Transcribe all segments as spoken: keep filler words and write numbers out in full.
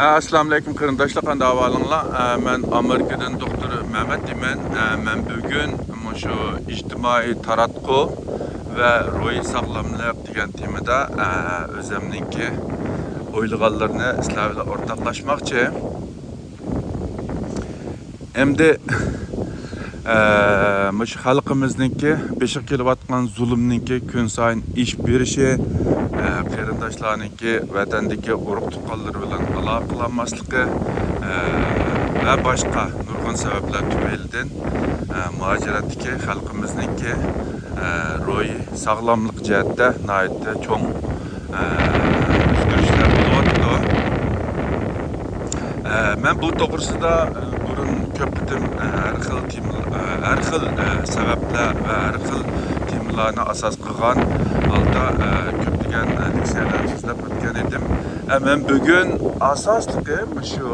ئەسسالامۇئەلەيكۇم قېرىنداشلار، قانداق ئەھۋالىڭلار؟ ئە، مەن ئامېرىكىدىن دوختۇر مەمەت دېيمەن. ئە، مەن بۈگۈن مۇشۇ ئىجتىمائىي تاراتقۇ ۋە روھىي ساغلاملىق دېگەن تېمىدا، ئە، ئۆزۈمنىڭكى ئويلىغانلىرىنى سىلەر بىلەن ئورتاقلاشماقچى. ئەمدى، ئە، مۇشۇ خەلقىمىزنىڭكى بېشىغا كېلىۋاتقان زۇلۇمنىڭكى كۈنسايىن ئېشىپ بېرىشى، ئە، قېرىنداشلارنىڭكى ۋەتەندىكى ئۇرۇق تۇغقانلىرى بىلەن ئالاقە قىلالماسلىقى، ئە، ۋە باشقا نۇرغۇن سەۋەبلەر تۈپەيلىدىن، ئە، مۇھاجىرەتتىكى خەلقىمىزنىڭكى، ئە، روھىي ساغلاملىق جەھەتتە ناھايىتى چوڭ، ئە، ئۆزگىرىشلەر بولۇۋاتىدۇ. ئە، مەن بۇ توغرىسىدا، ئە، بۇرۇن كۆپ قېتىم، ئە، ھەر خىل تېما، ئە، ھەر خىل، ئە، سەۋەبلەر ۋە ھەر خىل تېمىلارنى ئاساس قىلغان ھالدا، ئە، كۆپلىگەن، ئە، لېكسىيەلەرنى سۆزلەپ ئۆتكەن ئىدىم. ئە، مەن بۈگۈن ئاساسلىقى مۇشۇ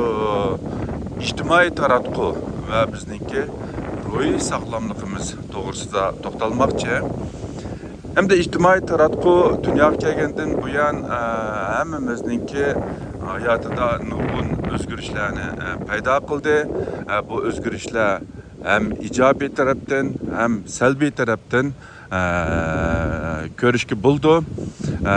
ئىجتىمائىي تاراتقۇ ۋە بىزنىڭكى روھىي ساغلاملىقىمىز توغرىسىدا توختالماقچى. ئەمدى ئىجتىمائىي تاراتقۇ دۇنياغا كەلگەندىن بۇيان، ئە، ھەممىمىزنىڭكى ھاياتىدا نۇرغۇن ئۆزگىرىشلەرنى، ئە، پەيدا قىلدى. ئە، بۇ ئۆزگىرىشلەر ھەم ئىجابىي تەرەپتىن، ھەم سەلبىي تەرەپتىن، ئە، كۆرۈشكە بولىدۇ. ئە،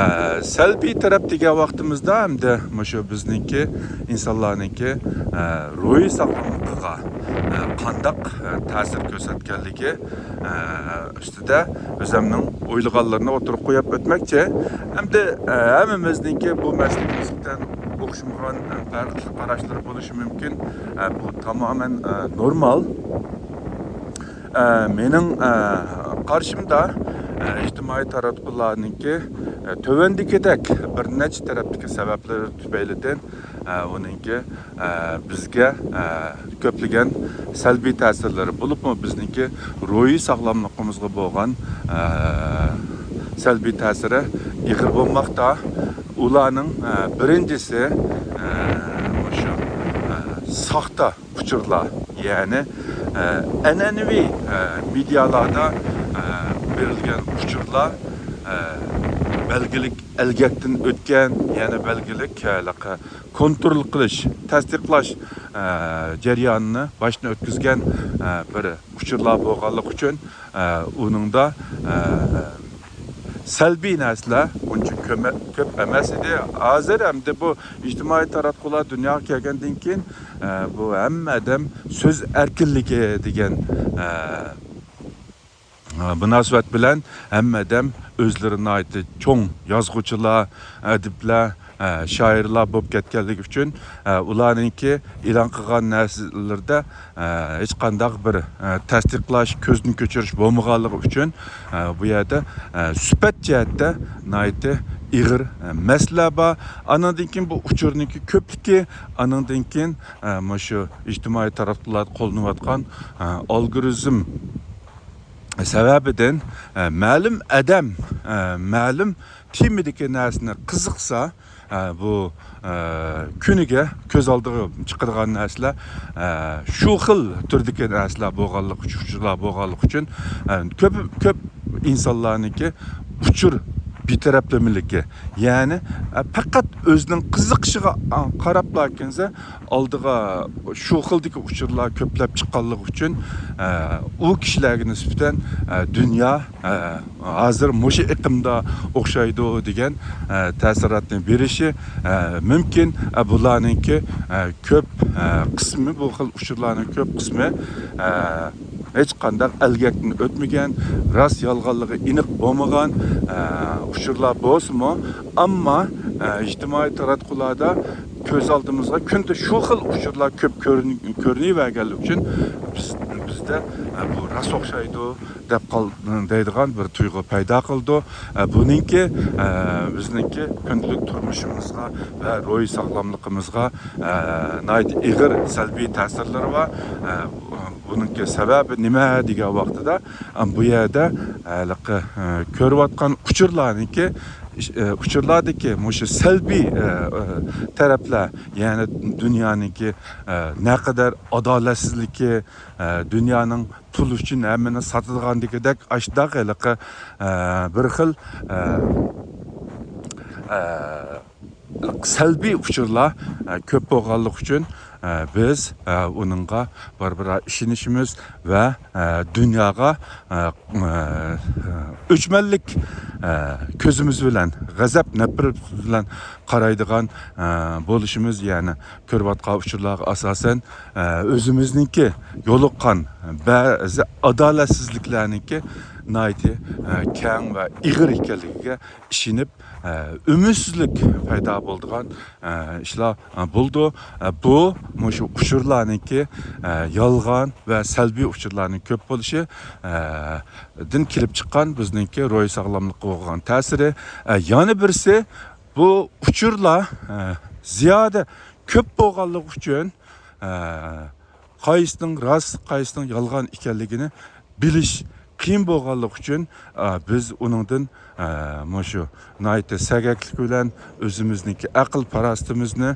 سەلبىي تەرەپ دېگەن ۋاقتىمىزدا ئەمدى مۇشۇ بىزنىڭكى ئىنسانلارنىڭكى، ئە، روھىي ساغلاملىقىغا، ئە، قانداق، ئە، تەسىر كۆرسەتكەنلىكى، ئە، ئۈستىدە ئۆزۈمنىڭ ئويلىغانلىرىنى ئوتتۇرىغا قويۇپ ئۆتمەكچى. ئەمدى، ئە، ھەممىمىزنىڭكى بۇ مەسىلىگە نىسبەتەن ئوخشىمىغان، ئە، پەرقلىق قاراشلىرى بولۇشى مۇمكىن. ئە، بۇ تامامەن، ئە، نورمال. ئە، مېنىڭ، ئە، قارىشىمدا، ئە، ئىجتىمائىي تاراتقۇلارنىڭكى، ئە، تۆۋەندىكىدەك بىر نەچچە تەرەپتىكى سەۋەبلىرى تۈپەيلىدىن، ئە، ئۇنىڭكى، ئە، بىزگە، ئە، كۆپلىگەن سەلبىي تەسىرلىرى بولۇپمۇ بىزنىڭكى روھىي ساغلاملىقىمىزغا بولغان، ئە، سەلبىي تەسىرى ئېغىر بولماقتا. ئۇلارنىڭ، ئە، بىرىنچىسى، ئە، مۇشۇ، ئە، ساختا ئۇچۇرلار، يەنى، ئە، ئەنئەنىۋى، ئە، مېدىيالاردا، ئە، بېرىلگەن ئۇچۇرلار، ئە، بەلگىلىك ئەلگەكتىن ئۆتكەن، يەنى بەلگىلىك، ئە، ھېلىقى كونترول قىلىش، تەستىقلاش، ئە، جەريانىنى باشتىن ئۆتكۈزگەن، ئە، بىر ئۇچۇرلار بولغانلىقى ئۈچۈن، ئە، ئۇنىڭدا، ئە، سەلبىي نەرسىلەر ئۇنچە كۆمە-، كۆپ ئەمەس ئىدى. ھازىر ئەمدى بۇ ئىجتىمائىي تاراتقۇلار دۇنياغا كەلگەندىن كېيىن، ئە، بۇ ھەممە ئادەم سۆز ئەركىنلىكى دېگەن، ئە، ئە، مۇناسىۋەت بىلەن ھەممە ئادەم ئۆزلىرى ناھايىتى چوڭ يازغۇچىلار، ئەدىبلەر، ئە، شائىرلار بولۇپ كەتكەنلىكى ئۈچۈن، ئە، ئۇلارنىڭكى ئېلان قىلغان نەرسىلىرىدە، ئە، ھېچقانداق بىر، ئە، تەستىقلاش، كۆزدىن كۆچۈرۈش بولمىغانلىقى ئۈچۈن، ئە، بۇ يەردە، ئە، سۈپەت جەھەتتە ناھايىتى ئېغىر، ئە، مەسىلە بار. ئانىڭدىن كېيىن بۇ ئۇچۇرنىڭكى كۆپلۈكى، ئانىڭدىن كېيىن، ئە، مۇشۇ ئىجتىمائىي تاراتقۇلاردا قوللىنىۋاتقان، ئە، ئالگورىزم سەۋەبىدىن، ئە، مەلۇم ئادەم، ئە، مەلۇم تېمىدىكى نەرسىنى قىزىقسا، ئە، بۇ، ئە، كۈنىگە كۆز ئالدىغا چىقىدىغان نەرسىلەر، ئە، شۇ خىل تۈردىكى نەرسىلەر بولغانلىقى ئۈچۈن، ئۇچۇرلار بولغانلىقى ئۈچۈن، ئە، كۆپ، كۆپ ئىنسانلارنىڭكى ئۇچۇر بىتەرەپلىمىلىكى، يەنى، ئە، پەقەت ئۆزىنىڭ قىزىقىشىغا، ئا، قاراپلا كەلسە، ئالدىغا شۇ خىلدىكى ئۇچۇرلار كۆپلەپ چىققانلىقى ئۈچۈن، ئە، ئۇ كىشىلەرگە نىسبەتەن، ئە، دۇنيا، ئە، ھازىر مۇشۇ ئېقىمدا ئوخشايدۇ دېگەن، ئە، تەسىراتنى بېرىشى، ئە، مۇمكىن. ئە، بۇلارنىڭكى، ئە، كۆپ، ئە، قىسمى، بۇ خىل ئۇچۇرلارنىڭ كۆپ قىسمى، ئە، ھېچقانداق ئەلگەكتىن ئۆتمىگەن، راست يالغانلىقى ئېنىق بولمىغان، ئە، ئۇچۇرلار بولسىمۇ، ئەمما، ئە، ئىجتىمائىي تاراتقۇلاردا كۆز ئالدىمىزغا كۈندە شۇ خىل ئۇچۇرلار كۆپ كۆرۈن-، كۆرۈنۈۋەرگەنلىكى ئۈچۈن بىز، بىزدە، ئە، بۇ راست ئوخشايدۇ دەپ قال-، دەيدىغان بىر تۇيغۇ پەيدا قىلىدۇ. ئە، بۇنىڭكى، ئە، بىزنىڭكى كۈندىلىك تۇرمۇشىمىزغا ۋە روھىي ساغلاملىقىمىزغا، ئە، ناھايىتى ئېغىر سەلبىي تەسىرلىرى بار. ئە، بۇنىڭكى سەۋەبى نېمە دېگەن ۋاقتىدا، ئە، بۇ يەردە ھېلىقى، ئە، كۆرۈۋاتقان ئۇچۇرلارنىڭكى، ئە، ئۇچۇرلاردىكى مۇشۇ سەلبىي، ئە، ئە، تەرەپلەر، يەنى دۇنيانىڭكى، ئە، نەقەدەر ئادالەتسىزلىكى، ئە، دۇنيانىڭ پۇل ئۈچۈن ھەممىنى ساتىدىغاندىكىدەك ئاشۇنداق ھېلىقى، ئە، بىر خىل، ئە، ئە، سەلبىي ئۇچۇرلار، ئە، كۆپ بولغانلىقى ئۈچۈن، ئە، بىز، ئە، ئۇنىڭغا بارا-بارا ئىشىنىشىمىز ۋە، ئە، دۇنياغا، ئە، ئە، ئۆچمەنلىك، ئە، كۆزىمىز بىلەن، غەزەپ، نەپرەت بىلەن قارايدىغان، ئە، بولۇشىمىز، يەنى كۆرۈۋاتقان ئۇچۇرلارغا ئاساسەن، ئە، ئۆزىمىزنىڭكى يولۇققان بەزى ئادالەتسىزلىكلەرنىڭكى ناھايىتى، ئە، كەڭ ۋە ئېغىر ئىكەنلىكىگە ئىشىنىپ، ئە، ئۈمىدسىزلىك پەيدا بولىدىغان، ئە، ئىشلار، ئە، بولىدۇ. ئە، بۇ مۇشۇ ئۇچۇرلارنىڭكى، ئە، يالغان ۋە سەلبىي ئۇچۇرلارنىڭ كۆپ بولۇشى، ئە، دىن كېلىپ چىققان بىزنىڭكى روھىي ساغلاملىققا بولغان تەسىرى. ئە، يەنە بىرسى، بۇ ئۇچۇرلار، ئە، زىيادە كۆپ بولغانلىقى ئۈچۈن، ئە، قايسىنىڭ راست، قايسىنىڭ يالغان ئىكەنلىكىنى بىلىش قىيىن بولغانلىقى ئۈچۈن، ئە، بىز ئۇنىڭدىن، ئە، مۇشۇ ناھايىتى سەگەكلىك بىلەن ئۆزىمىزنىڭكى ئەقىل پاراسىتىمىزنى،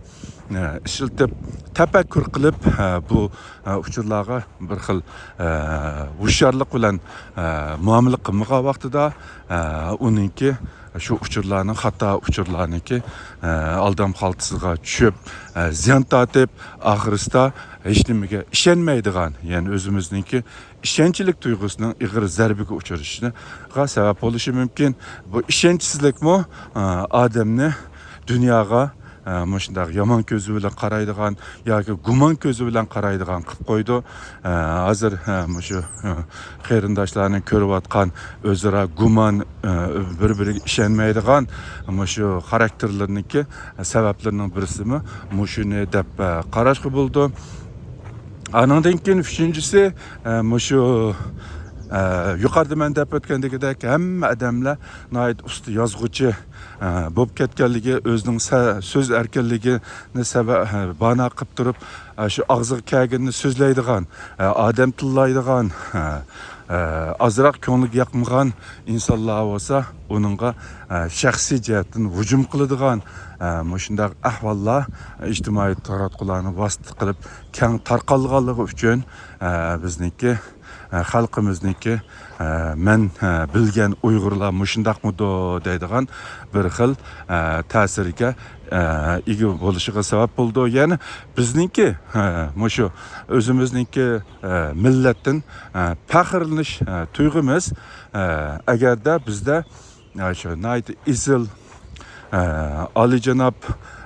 ئە، ئىشلىتىپ، تەپەككۇر قىلىپ، ئە، بۇ، ئە، ئۇچۇرلارغا بىر خىل، ئە، ھوشيارلىق بىلەن، ئە، مۇئامىلە قىلمىغان ۋاقتىدا، ئە، ئۇنىڭكى شۇ ئۇچۇرلارنىڭ، خاتا ئۇچۇرلارنىڭكى، ئە، ئالدام خالتىسىغا چۈشۈپ، ئە، زىيان تارتىپ، ئاخىرسىدا ھېچنېمىگە ئىشەنمەيدىغان، يەنى ئۆزىمىزنىڭكى ئىشەنچلىك تۇيغۇسىنىڭ ئېغىر زەربىگە ئۇچرىشىغا سەۋەب بولۇشى مۇمكىن. بۇ ئىشەنچسىزلىكمۇ، ئە، ئادەمنى دۇنياغا، ئە، مۇشۇنداق يامان كۆزى بىلەن قارايدىغان ياكى گۇمان كۆزى بىلەن قارايدىغان قىلىپ قويىدۇ. ئە، ھازىر، ئە، مۇشۇ، ئە، قېرىنداشلارنىڭ كۆرۈۋاتقان ئۆزئارا گۇمان، ئە، بىر-بىرىگە ئىشەنمەيدىغان مۇشۇ خاراكتېرلىرىنىڭكى سەۋەبلىرىنىڭ بىرسىمۇ مۇشۇنى دەپ، ئە، قاراشقا بولىدۇ. ئانىڭدىن كېيىن ئۈچىنچىسى، ئە، مۇشۇ، ئە، يۇقىرىدا مەن دەپ ئۆتكەندىكىدەك ھەممە ئادەملەر ناھايىتى ئۇستا يازغۇچى، ئە، بولۇپ كەتكەنلىكى، ئۆزىنىڭ سە-، سۆز ئەركىنلىكىنى سەۋە-، ئە، بانا قىلىپ تۇرۇپ، ئە، شۇ ئاغزىغا كەلگىنىنى سۆزلەيدىغان، ئە، ئادەم تىللايدىغان، ئە، ئە، ئازراق كۆڭلىگە ياقمىغان ئىنسانلار بولسا، ئۇنىڭغا، ئە، شەخسىي جەھەتتىن ھۇجۇم قىلىدىغان، ئە، مۇشۇنداق ئەھۋاللار ئىجتىمائىي تاراتقۇلارنى ۋاسىتە قىلىپ كەڭ تارقالغانلىقى ئۈچۈن، ئە، بىزنىڭكى، ئە، خەلقىمىزنىڭكى، ئە، مەن، ئە، بىلگەن ئۇيغۇرلار مۇشۇنداقمىدۇ دەيدىغان بىر خىل، ئە، تەسىرگە، ئە، ئىگە بولۇشىغا سەۋەب بولىدۇ. يەنى بىزنىڭكى، ئە، مۇشۇ ئۆزىمىزنىڭكى، ئە، مىللەتتىن، ئە، پەخىرلىنىش، ئە، تۇيغۇمىز، ئە، ئەگەردە بىزدە، ئە، شۇ ناھايىتى ئېسىل، ئە، ئالىيجاناب،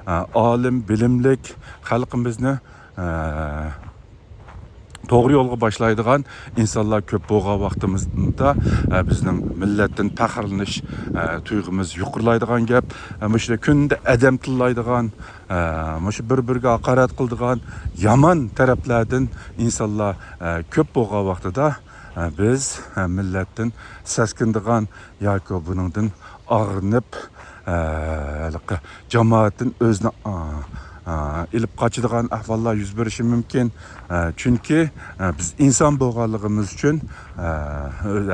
ئە، ئالىم، بىلىملىك خەلقىمىزنى، ئە، توغرا يولغا باشلايدىغان ئىنسانلار كۆپ بولغان ۋاقتىمىزدا، ئە، بىزنىڭ مىللەتتىن پەخىرلىنىش، ئە، تۇيغۇمىز يۇقىرىلايدىغان گەپ. ئە، مۇشۇ كۈندە ئادەم تىللايدىغان، ئە، مۇشۇ بىر-بىرىگە ھاقارەت قىلىدىغان يامان تەرەپلەردىن ئىنسانلار، ئە، كۆپ بولغان ۋاقتىدا، ئە، بىز، ئە، مىللەتتىن سەسكىنىدىغان ياكى بۇنىڭدىن ئاغرىنىپ، ئە، ھېلىقى جامائەتتىن ئۆزىنى، ئا، ئا، ئېلىپ قاچىدىغان ئەھۋاللار يۈز بېرىشى مۇمكىن. ئە، چۈنكى، ئە، بىز ئىنسان بولغانلىقىمىز ئۈچۈن، ئە،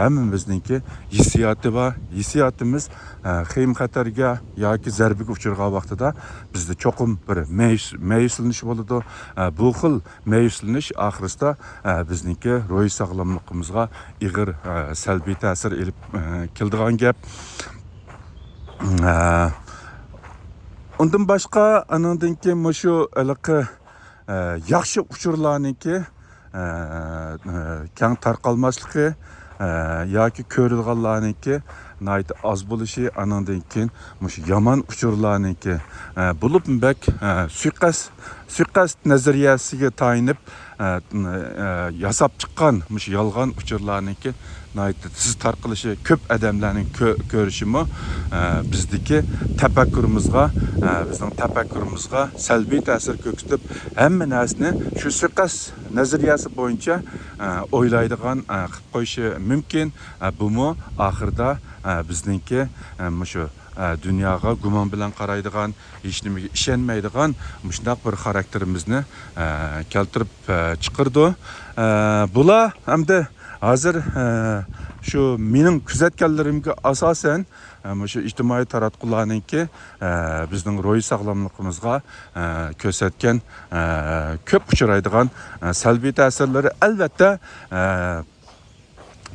ھەممىمىزنىڭكى ھېسسىياتى بار. ھېسسىياتىمىز، ئە، خېيىم خەتەرگە ياكى زەربىگە ئۇچرىغان ۋاقتىدا بىزدە چوقۇم بىر مەيۈس-، مەيۈسلىنىش بولىدۇ. ئە، بۇ خىل مەيۈسلىنىش ئاخىرسىدا، ئە، بىزنىڭكى روھىي ساغلاملىقىمىزغا ئېغىر، ئە، سەلبىي تەسىر ئېلىپ، ئە، كېلىدىغان گەپ. ئە، ئۇندىن باشقا، ئانىڭدىن كېيىن مۇشۇ ھېلىقى، ئە، ياخشى ئۇچۇرلارنىڭكى، ئە، ئە، كەڭ تارقالماسلىقى، ئە، ياكى كۆرىدىغانلارنىڭكى ناھايىتى ئاز بولۇشى، ئانىڭدىن كېيىن مۇشۇ يامان ئۇچۇرلارنىڭكى، ئە، بولۇپمۇ بەك، ئە، سۇيىقەست، سۇيىقەست نەزەرىيەسىگە تايىنىپ، ئە، ئە، ياساپ چىققان مۇشۇ يالغان ئۇچۇرلارنىڭكى ناھايىتى تېز تارقىلىشى، كۆپ ئادەملەرنىڭ كۆ-، كۆرۈشىمۇ، ئە، بىزدىكى تەپەككۇرىمىزغا، ئە، بىزنىڭ تەپەككۇرىمىزغا سەلبىي تەسىر كۆرسىتىپ، ھەممە نەرسىنى شۇ سۇيىقەست نەزەرىيەسى بويىچە، ئە، ئويلايدىغان، ئە، قىلىپ قويۇشى مۇمكىن. ئە، بۇمۇ ئاخىرىدا، ئە، بىزنىڭكى، ئە، مۇشۇ، ئە، دۇنياغا گۇمان بىلەن قارايدىغان، ھېچنېمىگە ئىشەنمەيدىغان مۇشۇنداق بىر خاراكتېرىمىزنى، ئە، كەلتۈرۈپ، ئە، چىقىرىدۇ. ئە، بۇلار ئەمدى ھازىر، ئە، شۇ مېنىڭ كۆزەتكەنلىرىمگە ئاساسەن، ئە، مۇشۇ ئىجتىمائىي تاراتقۇلارنىڭكى، ئە، بىزنىڭ روھىي ساغلاملىقىمىزغا، ئە، كۆرسەتكەن، ئە، كۆپ ئۇچرايدىغان، ئە، سەلبىي تەسىرلىرى، ئەلۋەتتە، ئە،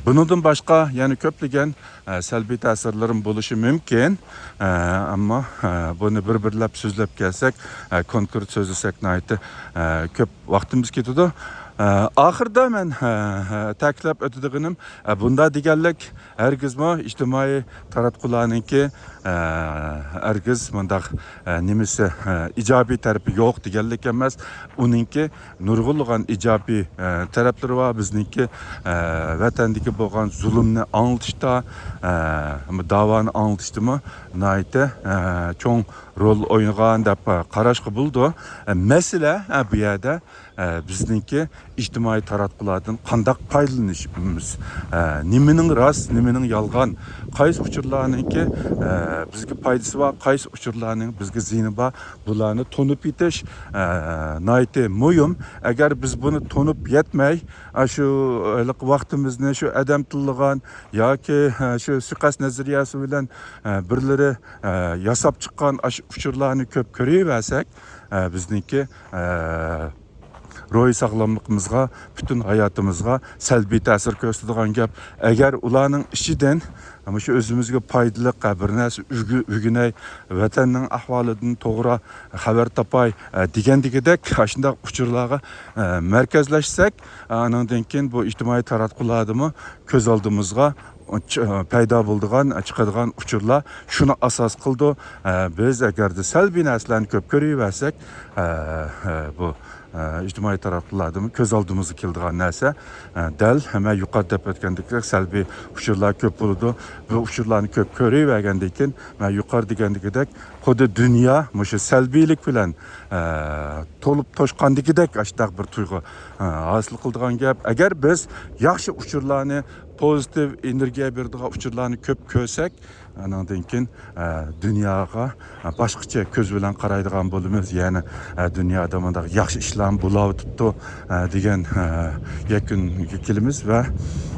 بۇنىڭدىن باشقا يەنە كۆپلىگەن، ئە، سەلبىي تەسىرلىرىمۇ بولۇشى مۇمكىن. ئە، ئەمما، ئە، بۇنى بىر-بىرلەپ سۆزلەپ كەلسەك، ئە، كونكرېت سۆزلىسەك ناھايىتى، ئە، كۆپ ۋاقتىمىز كېتىدۇ. ئە، ئاخىرىدا مەن، ئە، ئە، تەكىتلەپ ئۆتىدىغىنىم، ئە، بۇنداق دېگەنلىك ھەرگىزمۇ ئىجتىمائىي تاراتقۇلارنىڭكى، ئە، ھەرگىز مۇنداق، ئە، نېمىسى، ئە، ئىجابىي تەرىپى يوق دېگەنلىك ئەمەس. ئۇنىڭكى نۇرغۇنلىغان ئىجابىي، ئە، تەرەپلىرى بار. بىزنىڭكى، ئە، ۋەتەندىكى بولغان زۇلۇمنى ئاڭلىتىشتا، ئە، داۋانى ئاڭلىتىشتىمۇ ناھايىتى، ئە، چوڭ رول ئوينىغان دەپ، ئە، قاراشقا بولىدۇ. ئە، مەسىلە، ئە، بۇ يەردە، ئە، بىزنىڭكى ئىجتىمائىي تاراتقۇلاردىن قانداق پايدىلىنىشىمىز، ئە، نېمىنىڭ راست، نېمىنىڭ يالغان، قايسى ئۇچۇرلارنىڭكى، ئە، بىزگە پايدىسى بار، قايسى ئۇچۇرلارنىڭ بىزگە زىيىنى بار، بۇلارنى تونۇپ يېتىش، ئە، ناھايىتى مۇھىم. ئەگەر بىز بۇنى تونۇپ يەتمەي، ئاشۇ ھېلىقى ۋاقتىمىزنى شۇ ئادەم تىللىغان ياكى، ئە، شۇ سۇيىقەست نەزەرىيەسى بىلەن، ئە، بىرلىرى، ئە، ياساپ چىققان ئاشۇ ئۇچۇرلارنى كۆپ كۆرۈۋەرسەك، ئە، بىزنىڭكى، ئە، روھىي ساغلاملىقىمىزغا، پۈتۈن ھاياتىمىزغا سەلبىي تەسىر كۆرسىتىدىغان گەپ. ئەگەر ئۇلارنىڭ ئىچىدىن مۇشۇ ئۆزىمىزگە پايدىلىق، ھە، بىر نەرسە ئۆگە-، ئۆگىنەي، ۋەتەننىڭ ئەھۋالىدىن توغرا خەۋەر تاپاي، ھە، دېگەندىكىدەك ئاشۇنداق ئۇچۇرلارغا، ھە، مەركەزلەشسەك، ئانىڭدىن كېيىن بۇ ئىجتىمائىي تاراتقۇلاردىمۇ كۆز ئالدىمىزغا چ-، پەيدا بولىدىغان، چىقىدىغان ئۇچۇرلار شۇنى ئاساس قىلىدۇ. ھە، بىز ئەگەردە سەلبىي نەرسىلەرنى كۆپ كۆرۈۋەرسەك، ھە، ھە، بۇ ئىجتىمائىي تاراتقۇلاردىمۇ كۆز ئالدىمىزغا كېلىدىغان نەرسە، دەل مەن يۇقىرىدا دەپ ئۆتكەندەك سەلبىي ئۇچۇرلار كۆپ بولىدۇ. بۇ ئۇچۇرلارنى كۆپ كۆرۈۋەرگەندىن كېيىن، مەن يۇقىرىدا دېگەندىكىدەك، خۇددى دۇنيا مۇشۇ سەلبىيلىك بىلەن، ئە، تولۇپ توشقاندىكىدەك ئاشۇنداق بىر تۇيغۇ، ئە، ھاسىل قىلىدىغان گەپ. ئەگەر بىز ياخشى ئۇچۇرلارنى، پوزىتىپ ئېنېرگىيە بېرىدىغان ئۇچۇرلارنى كۆپ كۆرسەك، ئانىڭدىن كېيىن، ئە، دۇنياغا، ئە، باشقىچە كۆز بىلەن قارايدىغان بولىمىز. يەنى، ئە، دۇنيادا مۇنداق ياخشى ئىشلارمۇ بولاۋېتىپتۇ، ئە، دېگەن، ئە، يەكۈنگە كېلىمىز ۋە،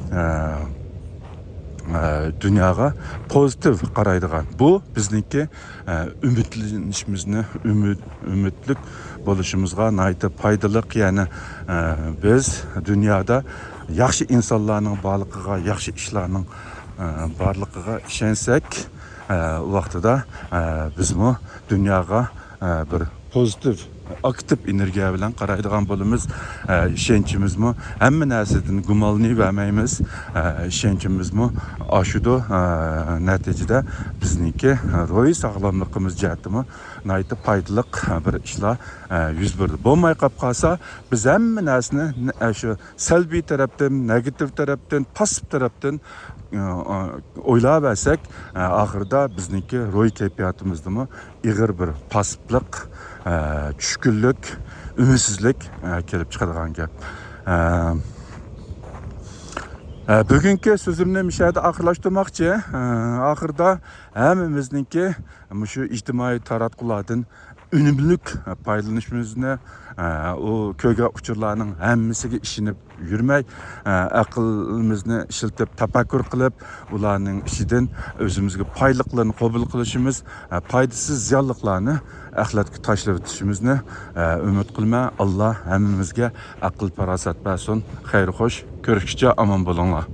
ئە، ئە، دۇنياغا پوزىتىپ قارايدىغان. بۇ بىزنىڭكى، ئە، ئۈمىدلىنىشىمىزنى، ئۈمىد، ئۈمىدلىك بولۇشىمىزغا ناھايىتى پايدىلىق. يەنى، ئە، بىز دۇنيادا ياخشى ئىنسانلارنىڭ بارلىقىغا، ياخشى ئىشلارنىڭ، ئە، بارلىقىغا ئىشەنسەك، ئە، ۋاقتىدا، ئە، بىزمۇ دۇنياغا، ئە، بىر پوزىتىپ، ئاكتىپ ئېنېرگىيە بىلەن قارايدىغان بولىمىز. ئە، ئىشەنچىمىزمۇ ھەممە نەرسىدىن گۇمانلىنىۋەرمەيمىز. ئە، ئىشەنچىمىزمۇ ئاشىدۇ. ئە، نەتىجىدە بىزنىڭكى روھىي ساغلاملىقىمىز جەھەتتىمۇ ناھايىتى پايدىلىق بىر ئىشلار، ئە، يۈز بەردى. بولماي قاپ قالسا، بىز ھەممە نەرسىنى، ئە، شۇ سەلبىي تەرەپتىن، نېگاتىپ تەرەپتىن، پاسسىپ تەرەپتىن، ئە، ئويلاۋەرسەك، ئە، ئاخىرىدا بىزنىڭكى روھىي كەيپىياتىمىزدىمۇ ئېغىر بىر پاسسىپلىق، ئە، چۈشكۈنلۈك، ئۈمىدسىزلىك، ئە، كېلىپ چىقىدىغان گەپ. ئە، ئە، بۈگۈنكى سۆزۈمنى مۇشۇ يەردە ئاخىرلاشتۇرماقچى. ئە، ئاخىرىدا ھەممىمىزنىڭكى مۇشۇ ئىجتىمائىي تاراتقۇلاردىن ئۈنۈملۈك پايدىلىنىشىمىزنى، ئە، ئۇ كۆرگەن ئۇچۇرلارنىڭ ھەممىسىگە ئىشىنىپ يۈرمەي، ئە، ئەقلىمىزنى ئىشلىتىپ، تەپەككۇر قىلىپ، ئۇلارنىڭ ئىچىدىن ئۆزىمىزگە پايدىلىقلىرىنى قوبۇل قىلىشىمىز، ئە، پايدىسىز زىيانلىقلارنى ئەخلەتكە تاشلىۋېتىشىمىزنى، ئە، ئۈمىد قىلىمەن. ئاللا ھەممىمىزگە ئەقىل-پاراسەت بەرسۇن. خەير خوش، كۆرۈشكىچە ئامان بولۇڭلار.